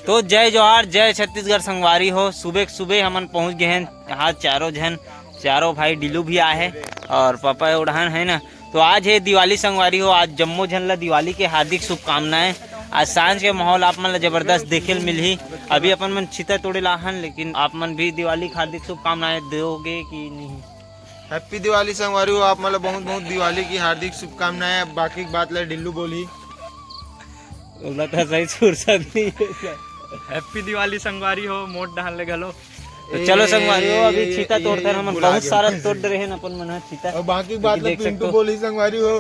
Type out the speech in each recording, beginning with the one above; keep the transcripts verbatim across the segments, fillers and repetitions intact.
तो जय जोहार, जय छत्तीसगढ़ संगवारी हो। सुबह के सुबह हमन पहुंच गए हैं यहाँ, चारों झन, चारों भाई, डिलू भी आए हैं और पापा उड़ान है ना। तो आज है दिवाली संगवारी हो, आज जम्मो झन ला दिवाली के हार्दिक शुभकामनाएं। आज सांझ के माहौल आप मन ला जबरदस्त देखे ल मिलही। अभी अपन मन छीता तोड़े ला हन, लेकिन आप मन भी दिवाली के हार्दिक शुभकामनाएं दोगे कि नहीं? हैप्पी दिवाली संगवारी हो, आप मन ला बहुत बहुत दिवाली की हार्दिक शुभकामनाएं। अब बाकी की बात ला डिल्लू बोलही। ओला तो सही फुर्सत नहीं है। हैप्पी दिवाली संगवारी हो, मोट डहान ले घलो। तो चलो संगवारी हो, अभी ए, छीता ए, तोड़थन ए, हमन, भुला बहुत गया। सारा तोड़ रहे हैं अपन मन ह छीता। और बाकी बात ला देख पिंटू सकते हो। बोलही संगवारी हो।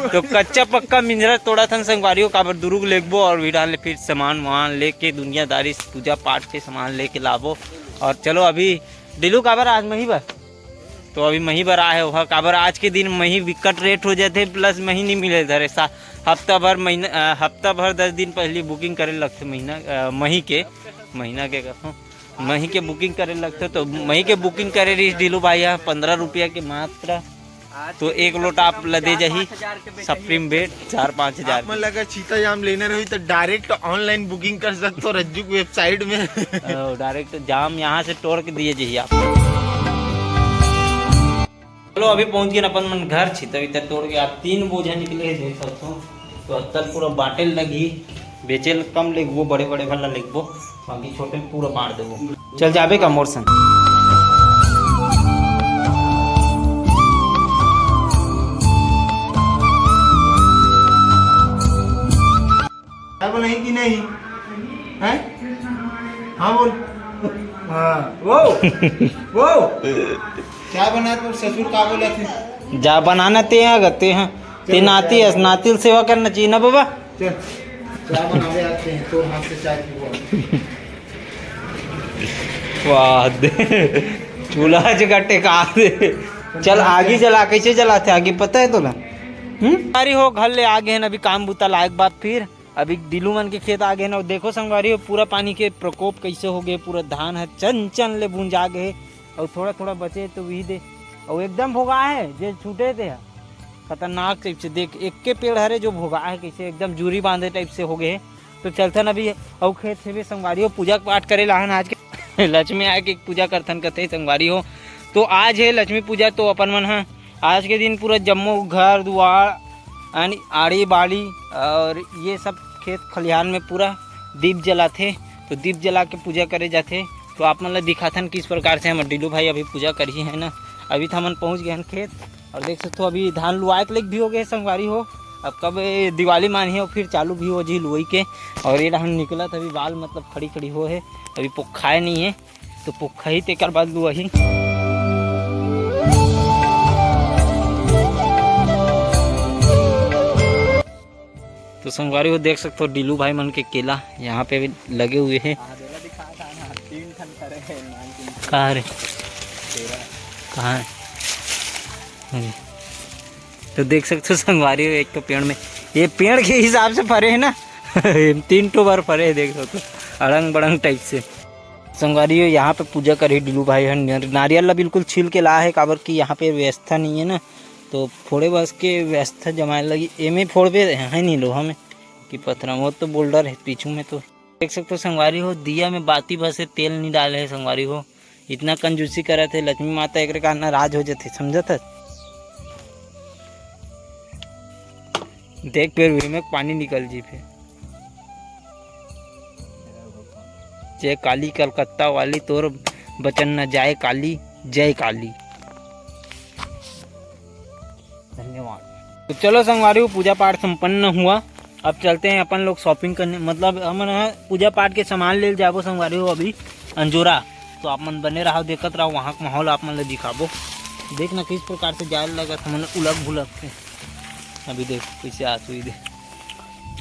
तो कच्चा पक्का मिंजरा तोड़ाथन संगवारी हो, काबर दुरुग लेगबो और भी डाल ले, फिर सामान वामान लेके दुनियादारी से पूजा पाठ के सामान लेके लाबो। और चलो अभी डिलू काबर आज मही बर, तो अभी मही बर आए हो, काबर आज के दिन मही बिकट रेट हो जाथे, प्लस मही नहीं मिले धरे सा। हफ्ता भर महीना, अ, हफ्ता भर दस दिन पहले बुकिंग करे लगथे महीना, अ, मही के, महीना के कहूँ, मही के बुकिंग करे लगथे। तो मही के बुकिंग करे रहिस डिलू भाई ह पंद्रह रुपया के मात्र। तो एक लोटा आप ला दे जाही सप्रीम बेट चार पाँच हजार आप मन लगा छीता जाम लेना रही तो डायरेक्ट ऑनलाइन बुकिंग कर सकते हो रज्जू की वेबसाइट में। डायरेक्ट जाम यहाँ से तोड़ के दिए जाही आप। चलो अभी पहुंच गए अपन मन घर, छीता वीता तोड़ के आप तीन बोझा निकले हैं, देख सकते हो। तो अत्तर पूरा बांटे लगही, बेचे ल कम लेगबो, बड़े बड़े भला लेगबो, बाकी छोटे पूरा बांट देबो। चल जाबे का मोर संग? चाय बनाई कि नहीं? हैं? हाँ बोल। हाँ। वो। वो। चाय बना तो ससुर का बोला थे? जा बनाना ते हैं, गते हैं। ते चलो, नाती चाय। हस, नाती ल सेवा करना चाहिए ना बाबा। चल। चाय बनावे आते हैं, तोर हाथ से चाय पीबो। वाह दे। चूल्हा जगह टेका दे। चल आगी जला, कैसे जलाथे आगी पता है तोला? हम्म? अरे हो घर ले आ गए हैं, अभी काम बुता लायक बात फिर। अभी डिलू मन के खेत आ गए हैं। और देखो संगवारी हो, पूरा पानी के प्रकोप कैसे हो गए, पूरा धान है चन चन ले भुंजा गए। और थोड़ा थोड़ा बचे तो वही दे, और एकदम भोगा है जे छूटे थे। खतरनाक टाइप से देख, एक के पेड़ हरे जो भोगा है, कैसे एकदम जूरी बांधे टाइप से हो गए। तो चलथन अभी अउ खेत से भी संगवारी हो, पूजा पाठ करे लाहन आज के। लक्ष्मी आए के पूजा करथन कथे संगवारी हो। तो आज है लक्ष्मी पूजा, तो अपन मन ह आज के दिन पूरा जम्मो घर दुआर यानी आड़ी बाड़ी और ये सब खेत खलिहान में पूरा दीप जलाथे। तो दीप जला के पूजा करे जाथे। तो आप मन ला दिखाथन किस प्रकार से हमर डिलू भाई अभी पूजा करही है ना। अभी तो हमन पहुँच गए हैं खेत और देख सकते हो अभी धान लुआए के लेक भी हो गए संगवारी हो। अब कब ये दिवाली मानही और फिर चालू भी हो जी लुआई के। और ये डहन निकलत अभी बाल मतलब खड़ी खड़ी हो है, अभी पोखाए नहीं है। तो पोखही तेकर बाद लुआही। तो संगवारी हो देख सकते हो डिलू भाई मन के केला यहाँ पे भी लगे हुए हैं। हाँ, तेला दिखा था ना, तीन ठन फरे हैं, नान तीन ठन। कहाँ रे? तेरा। कहाँ है? अरे। तो देख सकते हो संगवारी हो, एक तो पेड़ में, ये पेड़ के हिसाब से फरे है ना। तीन ठो बार फरे है, देख सकते हो, अड़ंग बड़ंग टाइप से। संगवारी हो, यहाँ पे पूजा करही डिलू भाई हन। नारियल ला बिल्कुल छील के ला है, काबर कि यहाँ पे व्यवस्था नहीं है ना, तो फोड़े बस के व्यवस्था जमाए लगी। एमे फोड़बे है नहीं लोहा में कि पत्थर में, वो तो बोल्डर है पीछू में। तो देख सकते हो संगवारी हो, दिया में बाती बस है, तेल नहीं डाले है संगवारी हो। इतना कंजूसी करत है लक्ष्मी माता, एकरे कारण नाराज हो जाथे, समझत हस? देख, फिर वही में पानी निकल जी फिर। जय काली कलकत्ता वाली, तोर बचन न जाए काली, जय काली। धन्यवाद। तो चलो संगवारी हो, पूजा पाठ संपन्न हुआ। अब चलते हैं अपन लोग शॉपिंग करने, मतलब हमन ह पूजा पाठ के सामान ले जाबो संगवारी हो अभी अंजोरा। तो आप मन बने रहो, देखत रहो, वहाँ का माहौल आप मन ले दिखाबो। देखना किस प्रकार से जाए लगत हमन उलग भुलग के। अभी देख कैसे आंसू ही दे।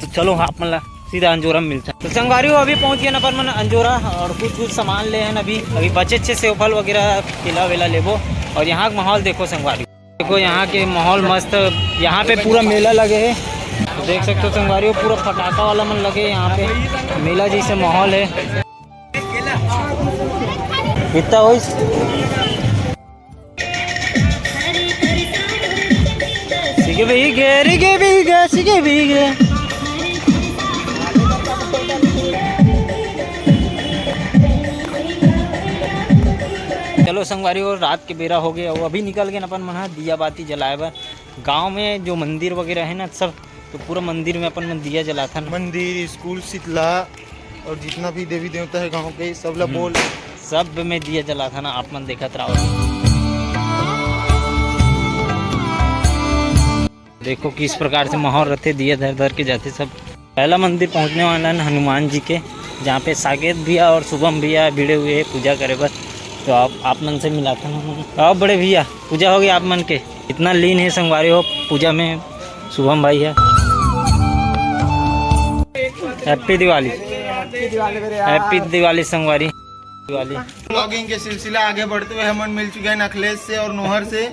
तो चलो आप मन ला सीधा अंजोरा में मिलता है। तो संगवारी हो अभी पहुँच गए ना अपन मन अंजोरा और कुछ कुछ सामान ले हैं अभी। अभी बचे अच्छे सेव फल वगैरह केला वेला लेबो। और यहाँ का माहौल देखो संगवारी, देखो यहाँ के माहौल मस्त। यहाँ पे पूरा मेला लगे है, तो देख सकते हो संगवारी हो पूरा फटाका वाला मन लगे है यहाँ पे, मेला जैसे माहौल है। कितना होइस? के भी गए रे, के भी गए, सी के भी गए। चलो संगवारी हो, रात के बेरा हो गए, अउ अभी निकल गए अपन मन ह दिया बाती जलाए बर। गांव में जो मंदिर वगैरह है ना, सब तो पूरा मंदिर में अपन मन दिया जलाथन। मंदिर, स्कूल, शीतला और जितना भी देवी देवता है गांव के, सब ला हम्म। बोल। सब में दिया जलाथन, आप मन देखत रहो। देखो किस प्रकार से माहौल रहते, दिया धर धर के जाते सब। पहला मंदिर पहुंचने वाला है हनुमान जी के, जहाँ पे साकेत भैया और शुभम भैया भिड़े हुए हैं पूजा करे बर। तो आप, आप मन से मिलाथन। आओ बड़े भैया, पूजा हो गई आप मन के। इतना लीन है संगवारी हो पूजा में शुभम भाई है। हैप्पी दिवाली। हैप्पी दिवाली संगवारी। दिवाली। ब्लॉगिंग के सिलसिला आगे बढ़ते हुए हमन मिल चुके हैं अखिलेश से और नोहर से,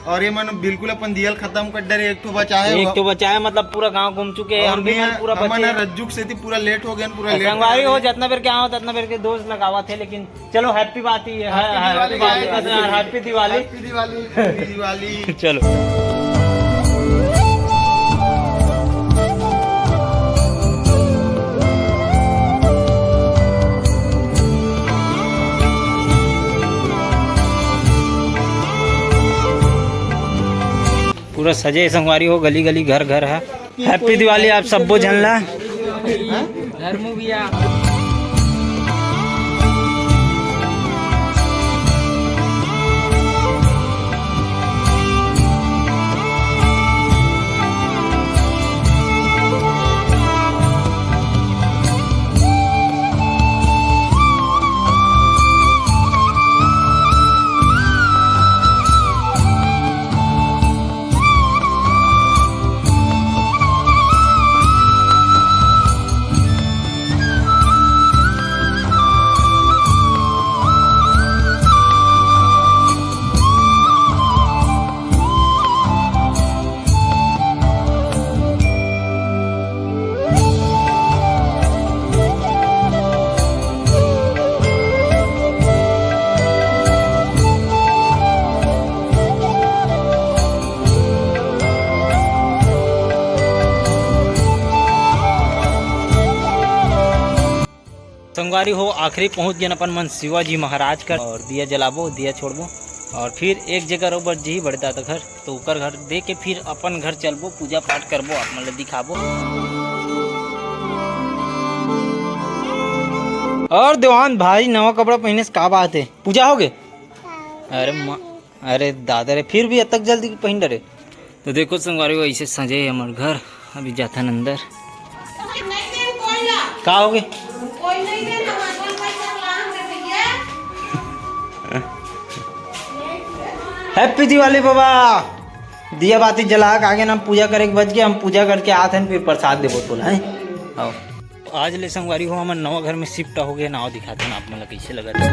और ये मन बिल्कुल अपन दियल खत्म कर डरे, एक ठो बचाए एक हो। तो बचाए, मतलब पूरा गांव घूम चुके हैं और हम भी, भी मन पूरा हमन बचे। रज्जुक से थी पूरा लेट हो गए, पूरा लेट संगवारी हो। जितना बेर के आओ उतना बेर के दोस्त लगावा थे, लेकिन चलो, हैप्पी बात ही है। Happy Diwali. Happy Diwali. Happy Diwali. चलो। पूरा सजे संगवारी हो, गली गली घर घर है। हैप्पी दिवाली आप सब्बो झन ला। धर्मू भैया। संगवारी हो, आखिरी पहुंच गेन अपन मन शिवाजी महाराज कर, और दिया जलाबो, दिया छोड़बो, और फिर एक जगह रोबर जी बड़े दादा घर, तो ओकर घर दे के फिर अपन घर चलबो, पूजा पाठ करबो, आप मन ल दिखाबो। और देवान भाई नवा कपड़ा पहिने से का बात है, पूजा हो गए? अरे माँ, अरे दादा रे, फिर भी अतक जल्दी पहिन डरे। तो देखो संगवारी हो, ऐसे सजे है हमर घर। अभी जाथन अंदर। का हो गए? हैप्पी दिवाली बाबा। दिया बाती जला के आगे ना पूजा करे के बच गए, हम पूजा करके आते हैं, फिर प्रसाद देबो तोला, हैं? आओ। आज ले संगवारी हो, हमन नवा घर में शिफ्ट हो गए। नाव दिखाते हैं आप मन ला, कैसे लगत हे।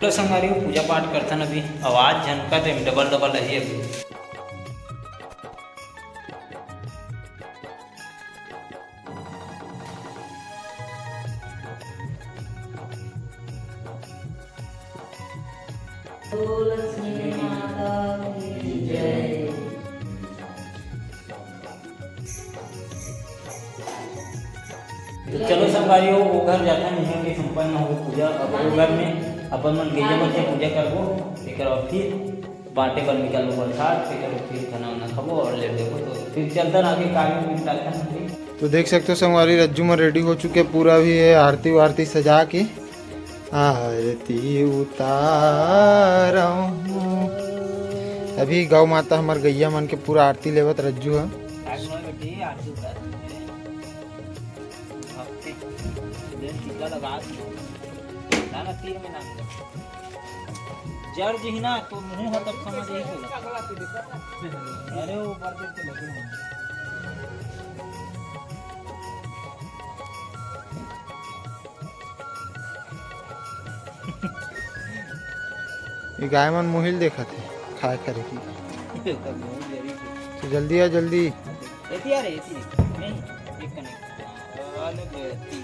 तो संगवारी हो, पूजा पाठ करथन अभी, आवाज झनकत हे, डबल डबल रही अभी। लक्ष्मी माता की जय। तो चलो संगवारी हो, वो घर जाथन, यहाँ के संपन्न हो पूजा। अब वो घर में अपन मन गैया मन के पूजा करबो, तेकर बाद फिर बांटे बर निकलबो प्रसाद, तेकर बाद फिर खाना वाना खाबो और लेट देबो। तो फिर चलथन आगे, काम में निपटाथन फिर। तो देख सकते हो संगवारी, रज्जू मन रेडी हो चुके पूरा, भी है आरती वारती सजा के। आरती उतारहूं। अभी गौ माता हमर गैया मन के पूरा आरती लेवत रज्जू ह। जर जिही ना तो मुंह ह तब समझ ही होला। अरे वो ऊपर से लगे हैं। ये गाय मन मुहिल देखत हे खाए करे की। तो जल्दी आ, जल्दी। एती आ रे, एती। नहीं, एक कनेक्ट। अरे बेटी।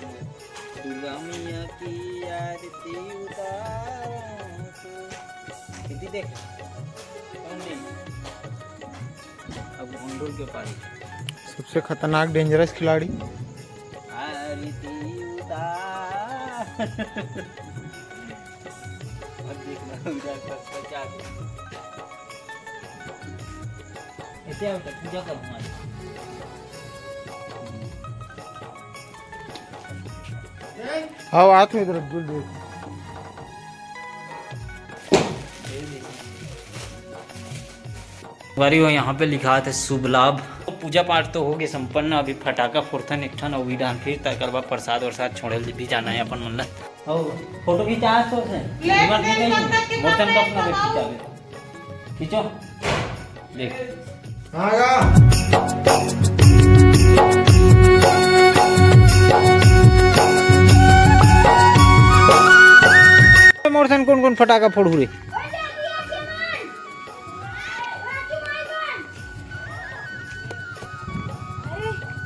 दुर्गा मैया की आरती उतारो तो। दीदी देख, कौन नहीं? अब भोंडुल के पारी। सबसे खतरनाक, डेंजरस खिलाड़ी। आरती उतार। अब देखना उधर सबका क्या। ऐसे आओ तो पूजा करो हमारी। आओ, हाथ में इधर, दूर देख। संगवारी हो, यहाँ पे लिखा है शुभ लाभ। तो पूजा पाठ तो हो गए संपन्न, अभी फटाका फोड़थन एक ठन, अउ डान फिर तकर बाद प्रसाद वरसाद छोड़े भी जाना है अपन मन ला। अउ फोटो खिंचा तो से। ले, ले, ले, ले, ले, मोर तन ले, अपना ले, खिंचावे। खींचो। देख। आगा। मोर सन कौन कौन फटाका फोड़ू रे?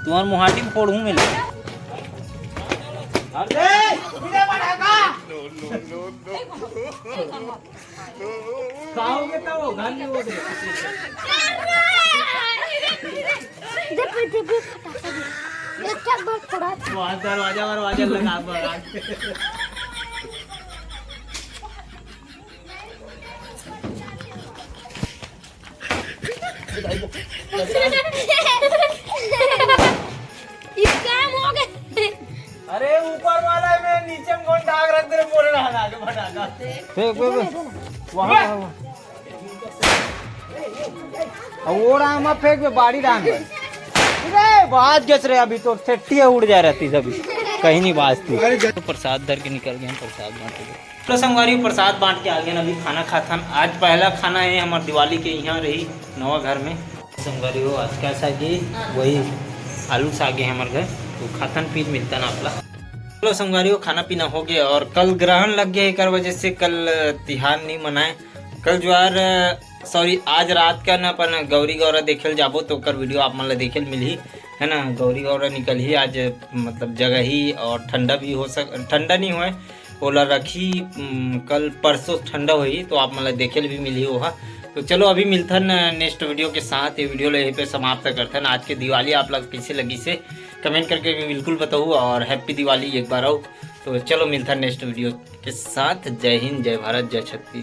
तुम्हार मुहाटी में फोड़ू मैं। अरे, इधर फटाका। खाओगे तो वो घर नहीं होते। दे पे, दे पे, फटाका दे। एक एक बार थोड़ा। वो दरवाजा वरवाजा लगा, लगा। ये काम हो गए। अरे ऊपर वाला है, मैं नीचे में कौन डाग रख दे रे, मोरे रहा आगे बढ़ा। फेंक, फेंक, फेंक। वहाँ, वहाँ, वहाँ। अब वो रहा, मत फेंक बे, बाड़ी डांग बे। अरे बाज गच रे, अभी तो ठेठी उड़ जा रहती सभी, कहीं नहीं बाजती। अरे तो प्रसाद धर के निकल गए, प्रसाद बांटे। तो संगवारी, प्रसाद बांट के आ गए, अभी खाना खाथन। आज पहला खाना है हमारे दिवाली के यहाँ रही नवा घर में। संगवारी हो, आज का साग है, वही आलू साग है हमारे घर। तो खाथन, फिर मिलता ना आपला। चलो संगवारी हो, खाना पीना हो गया और कल ग्रहण लग गया, एक वजह से कल तिहार नहीं मनाए। कल जुआर, सॉरी, आज रात का ना अपन गौरी गौरा देखे ल जाबो, तो ओकर वीडियो आप मन ला देखे ल मिलही, है ना। गौरी गौरा निकलही आज, मतलब जगही और ठंडा भी हो सक, ठंडा नहीं होए, ओला रखी, उम, कल परसों ठंडा होही, तो आप मन ला देखे ल भी मिलही ओहा। तो चलो अभी मिलथन नेक्स्ट वीडियो के साथ। ये वीडियो ला यहीं पे समाप्त करथन। आज के दिवाली आप ला कैसे लगी से कमेंट करके भी बिल्कुल बताओ और हैप्पी दिवाली एक बार आओ। तो चलो मिलथन नेक्स्ट वीडियो के साथ। जय हिंद, जय भारत, जय छत्तीसगढ़।